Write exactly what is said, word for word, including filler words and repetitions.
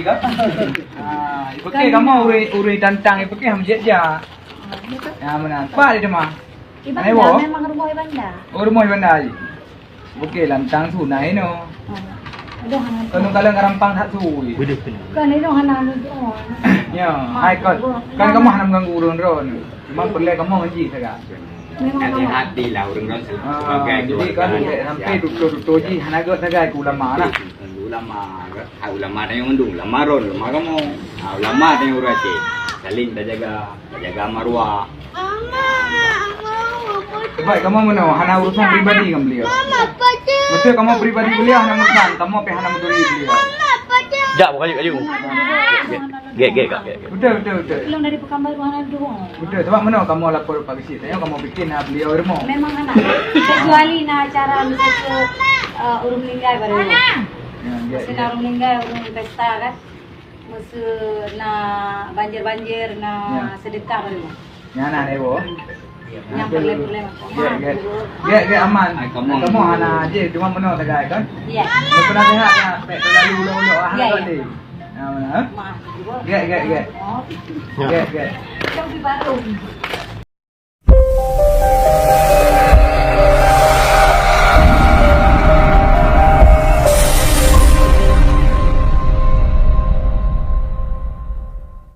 Kan? Ah, ipeukée kamoe ureuëng, ureuëng tantang ipeukée ham jeuet jak. Ya, meunan. Pat di teuma? Ibanda, Ayo. Memang rumoh Ibanda. Oh, rumoh Ibanda jih. Oke, lantang sunai no. Aduh, hana. Kanu kala ngarampang that sui. Kan itu hana anu tu. Ya, hai kon. Kan kamoe hana mengganggu ureuëng droe ni. Cuma perlu kamoe ngaji saga. Memang hati-hati lah ureuëng droe. Ah, jadi kan sampai tutoe-tutoe jih hana gét sagai keu ulama lah. Ulama, hai ulama tanyong mandum, ulama ron, ulama kamoe. Ah, ulama tanyong ureuëng Aceh. Saling tajaga, tajaga maruah. Baik, kamoe meunoe hana urusan pribadi ngon beliau. Betul kamoe pribadi beliau hana urusan, kamoe pih hana meuturi beliau. Jak, buka aju, aju. Gek, gek, gek, gek. Betul, betul, betul. Belum dari Pekanbaru hana dong. Betul, sebab meunoe kamoe lapor Pak Geuchik. Tanya kamoe bikin na beliau rumoh. Memang hana. Kecuali na acara misalnya eh, ureuëng meninggal baru. Ya, gek, gek. Mesti na ureuëng meninggal, ureuëng pesta kan. Mesti na banjir-banjir, na sedekah baru. Nyan na, Ibu. Nyang peureulée-peureulée mako. Gek, gek. Gek, gek, aman. Ai, kamoe. Kamoe hana jih, cuma meunoe sagai kan? Ya. Pernah sehat ya? Pek terlalu ulok-ulok ah. Ya, ya. Nah, mana? Maaf, Ibu. Gek, gek, gek. Oh. Gek, gek. Yang di baru.